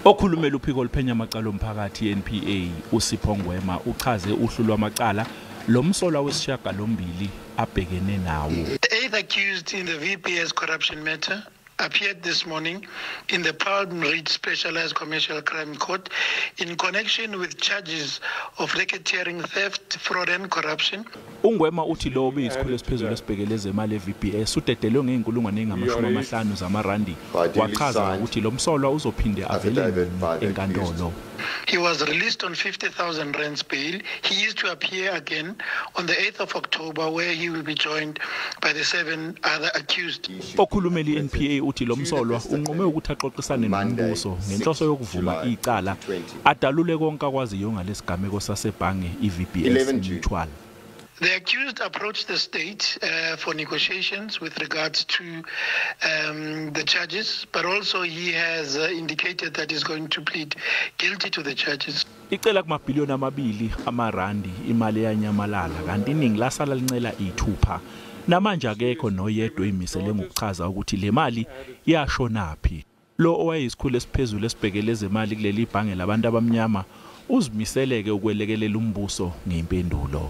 Okhulumela uphiko oluphenya amacala omphakathi i-NPA uSipho Ngwema uchaze uhlu lwamacala lo msolwa wesishiyagalombili abhekene nawo. The eighth accused in the VPS corruption matter appeared this morning in the Palm Ridge Specialized Commercial Crime Court in connection with charges of racketeering, theft, fraud and corruption. UNgwema uthi lo obeyisikhulu esiphezulu esibhekele ezemali e-VBS udedelwe ngey'nkulungwane ey'ngamashumi amahlanu zamarandi, wachaza ukuthi lo msolwa uzophinde avele nini enkantolo. He was released on 50,000 rands bail. He is to appear again on the 8th of October, where he will be joined by the seven other accused. Okhulumela i-NPA uthi lo msolwa unqume ukuthi axoxisane nombuso ngenhloso yokuvuma icala, adalule konke akwaziyo ngalesigameko sasebhange i-VBS Mutual. The accused approached the state for negotiations with regards to the charges, but also he has indicated that he's going to plead guilty to the charges. Icela kumabhiliyoni 2 amarandi imali eyanyamalala, kanti iningi lasala lincela ithupha. Namanje akekho noyedwa oyimisele ngokuchaza ukuthi le mali yashonaphi. Lo owayeyisikhulu esiphezulu esibhekele ezemali kuleli bhange labantu abamnyama uzimiseleke ukwelekelela umbuso ngempendulo.